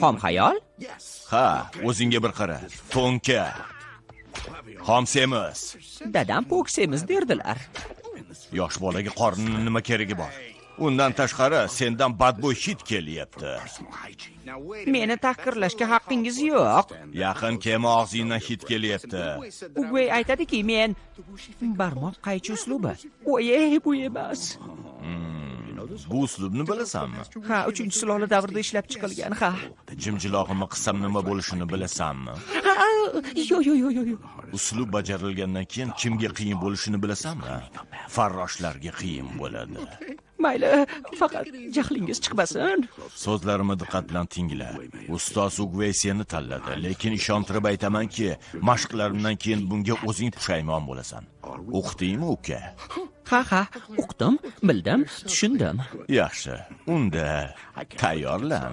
Xom xayol? Ha, o'zingga bir qara. To'nka. Xom semiz. Dadam po'k semiz derdilar. Yosh bolaga qornini nima keragi bor? Undan tashqari sendan badbo'y hid kelyapti. Meni tahqirlashga haqqingiz yo'q. Yaqin kelma, og'zingdan hid kelyapti. Ugvey aytadiki, men barmoq qaychi uslubi. Oye, bu emas. Bu uslubni bilasanmi? Ha, 3-sulola davrida ishlab chiqilgan, ha. Jimjilog'imni qissam nima bo'lishini bilasanmi? Ha, yo yo yo yo yo. Uslub bajarilgandan keyin kimga qiyin bo'lishini bilasanmi? Farroshlarga qiyin bo'ladi. Mayli, faqat jahlingiz chiqmasin. So'zlarimni diqqat bilan tingla. Ustoz Ugvey seni tanladi, lekin ishontirib aytamanki, mashqlarimdan keyin bunga o'zing pushaymon bo'lasan. Uqdingmi, uka? Ha, ha, uqdim, bildim, tushundim. Yaxshi, unda tayyorlan.